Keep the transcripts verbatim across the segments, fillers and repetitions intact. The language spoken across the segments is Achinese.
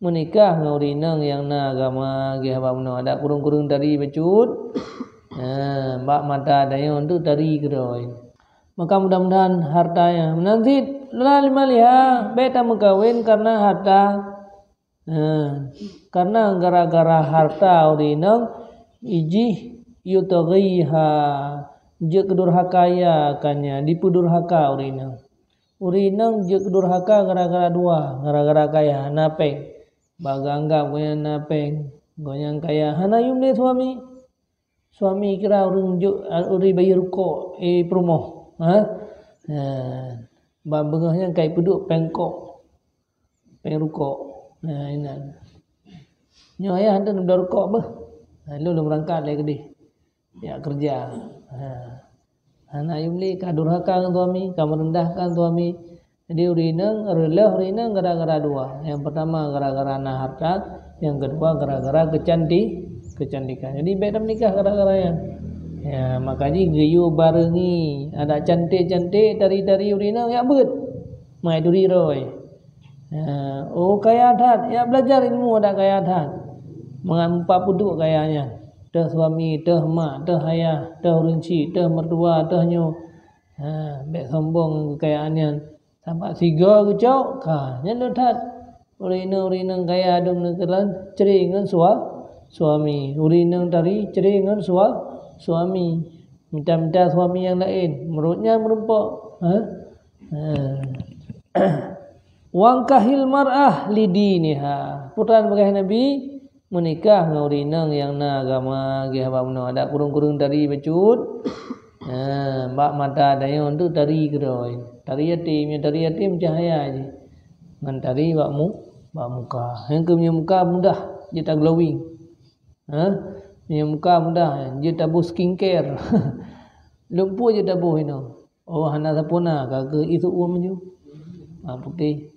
meunikah ngon ureueng inong nyang na agama, geuh haba meunoe, adak kureueng-kureueng tari bacut. Ha, bak mata tanyoe tu tari keudroe. Maka mudah-mudahan harta nyan meunan cit, la limaliha, bèk tameukawen karena harta. Ha, karena gara-gara harta ureueng inong, ijih yutghiha, jeuet keudurhaka ia akan nyan, dipeudurhaka ureueng inong. Ureueng inong jeuet keudurhaka gara-gara dua, gara-gara kaya, hana pèng. Bak geuanggap gobnyan na pèng, gobnyan kaya, hana yum lé suami. Suami kira ureueng jok, ureueng bayeue rukok, eh, peurumoh. Ha? Ha. Ban beungoh nyan ka ipeuduek pèng kok. Pèng rukok. Ha, inan. Nyoe ayah, anteuk neubloe rukok beuh. Ha, lôn, lôn meurangkat lé keudeh. Jak keureuja. Ha. Hana yum lé, ka durhaka ngon suami, ka meurendahkan suami. Jadi, ureueng inong, reuloh ureueng inong gara-gara dua. Nyang peurtama gara-gara na harta, nyang keudua gara-gara keucanti-, keucantikan. Jadi, bèk tameunikah gara-gara nyan. Ya, maka jih geuyue bareungi, adak cantik-cantik, tari-tari ureueng inong, jak beuet. Mai turi roe. Ya, oh, kaya that, jak belajar ilmu adak kaya that. Mangat meupat peuduek kaya nyan. Teuh suami, teuh mak, teuh ayah, teuh ureueng chik, teuh meutuah, teuh nyoe. Ha, bèk sombong ngon keukayaan nyan. Sabab sigoe geucok, ka, nyan le that. Ureueng inong, ureueng inong kaya dum neukeulan, cre ngon sua-, suami. Ureueng inong tari, cre ngon sua-, suami. Mita-mita suami nyang laén. Meurot nyan meurumpok. Ha? Ha. Wankahil mar'ah lidiniha. Peue tan peugah Nabi, meunikah ngon ureueng inong nyang na agama, geuh haba meunoe, adak kureueng-kureueng tari bacut. Ha, bak mata tanyoe tu tari keudroe. Tari yatim, nyoe tari yatim cahya jih. Ngon tari bak mu-, bak muka. Nyang keu meunyoe muka mudah, jeuet taglowing. Ha? Meunyoe muka mudah, jeuet taboh skincare. Lumpur jeuet taboh inoe. Oh, hana sapeuna ka keu itu uem ju. Ha, putéh.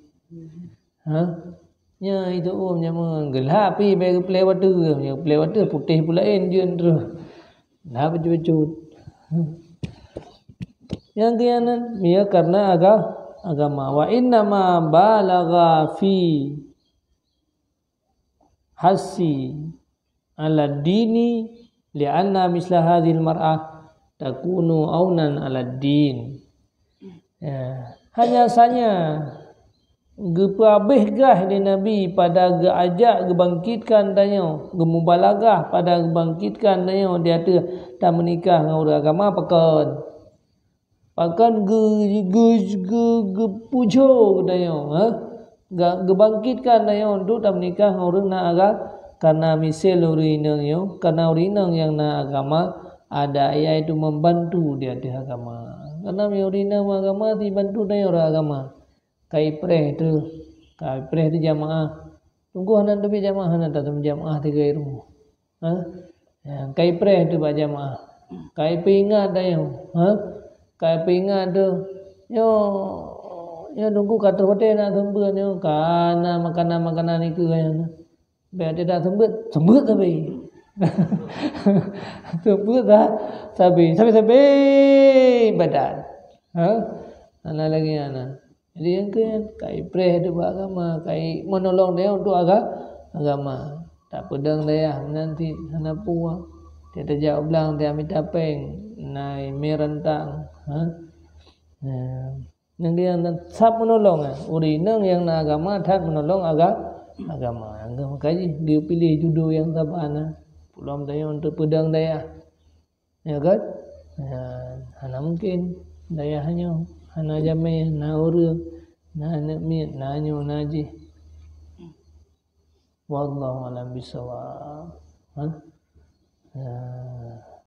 Ha? Nya itu uem jameun geulhap pi bèk geuplè watèe, nya geuplè watèe putéh pulaén jeuet terus. Nah, bacut-bacut. Nyang keunan, ya, karena aga-, agama. Wa inna ma balagha fi hassi ala dini, li'anna misla hadhil mar'ah takunu aunan ala din. Ya, hanya saja geupeuhabéh gah lé Nabi pada geuajak geubangkitkan tanyoe, geumubalaghah pada geubangkitkan tanyoe di ateueh tameunikah ngon ureueng agama pakon. Pakon geu-, geu-, geu-, geupujô geutanyoe, ha? Ga-, geubangkitkan tanyoe untuk tameunikah ngon ureueng na aga-, karena miseue ureueng inong nyoe, karena ureueng inong nyang na agama, ada yaitu membantu di ateueh agama. Karena meunyoe ureueng inong agama, sibantu tanyoe ureueng agama. Ka ipreh teuh, ka ipreh teuh jamaah. Teungku hana teubiet jamaah, hana tateumé jamaah tigong rumoh. Ha? Ya, ka ipreh teuh bak jamaah. Ka ipeuingat tanyoe. Ha? Ka ipeuingat teuh. Nyoe, nyoe Teungku ka troh watèe na seumeubeuet nyoe. Ka na makanan-makanan ikeue nyan. Bèk teudak seumeubeuet, seumeubeuet sabe. Seumeubeuet sa-, sabe. Sabe-sabe ibadat. Ha? Hana lagèe nyan. Jadi, nyang keu nyan, ka ipreh teuh bak agama, ka imeunolong dayah untuk aga-, agama. Tapeudong dayah meunan cit hana peue. Tiep tajak u blang, tiep mita pèng, na imè rantang. Ha? Nah, nyang keu nyan sab meunolong, eh. Ureueng inong nyang na agama that meunolong aga-, agama. Nyang keu meukaji, geupiléh judo nyang saban, eh. Peuluang tanyoe untuk peudong dayah. Ya kan? Ya, hana mungkin dayah nyoe hana jamé, na ureueng, na aneuk miet, na nyoe, na jih. Wallahu a'lam bissawab. Ha? Ya.